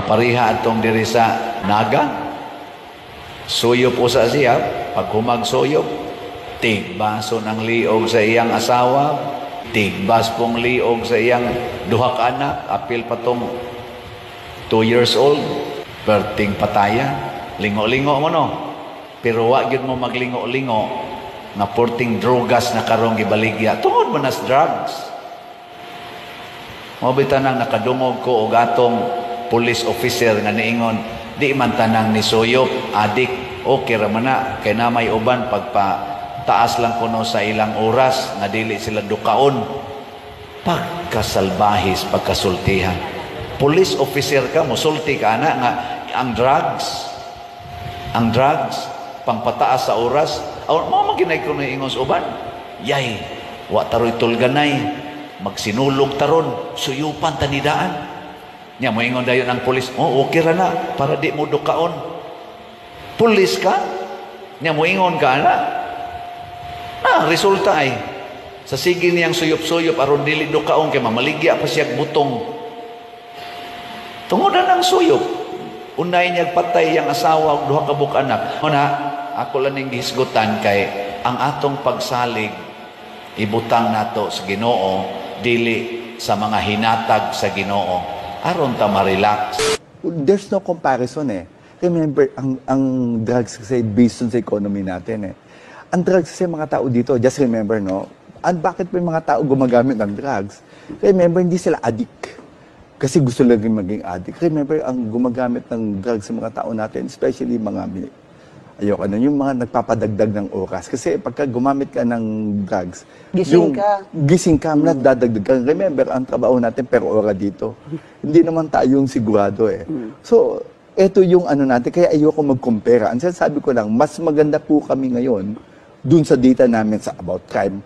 Pareha atong diri sa Naga. Suyop usa siya, paghumag suyop, tigbaso ng liog sa iyang asawa, tigbas pong liog sa iyang duha ka anak, apil pa tong 2 years old, perting pataya. Lingo-lingo mo, no? Pero wa gyud mo maglingo-lingo nga porting drogas na karong gibaligya. Tungod mo nas drugs. Mao nang nakadungog ko og atong police officer nga niingon, di man tanang ni suyop adik, okay ra man na kay na may uban pagpa taas lang kuno sa ilang oras nga dili sila dukaon. Pagkasalbahis, pagkasultihan. Police officer ka, musulti ka ana nga ang drugs pangpataas sa oras. Aw, mao man ginay kuno ingon sa uban. Yay, wa taroy tulganay, magsinulog taron, suyupan tanidaan. Nya moingon dayon ang pulis, "Oh, okay ra na para di mo dukaon." Pulis ka? Nya moingon ka ana? Ah, resulta ay sa sige niyang suyop-suyop aron dili dukaon kay mamaligya pa siya butong. Tungod na ng suyop, unay niya patay yang asawa ug duha ka buok anak. Una, ako lang ning gihisgutan kay ang atong pagsalig ibutang nato sa Ginoo, dili sa mga hinatag sa Ginoo, aron ta ma-relax. There's no comparison eh. Remember, ang drugs kasi based on sa economy natin eh. Ang drugs kasi, mga tao dito, just remember, no? Ang bakit may mga tao gumagamit ng drugs? Remember, hindi sila addict. Kasi gusto lang din maging addict. Remember, ang gumagamit ng drugs sa mga tao natin, especially mga ayoko na, yung mga nagpapadagdag ng oras. Kasi pagka gumamit ka ng drugs, Gising yung, ka. Gising ka, dadagdag ka. Remember, ang trabaho natin per ora dito. Hindi naman tayong sigurado eh. So, ito yung ano natin, kaya ayoko mag-compare. Ang sinasabi ko lang, mas maganda po kami ngayon dun sa data namin sa about crime.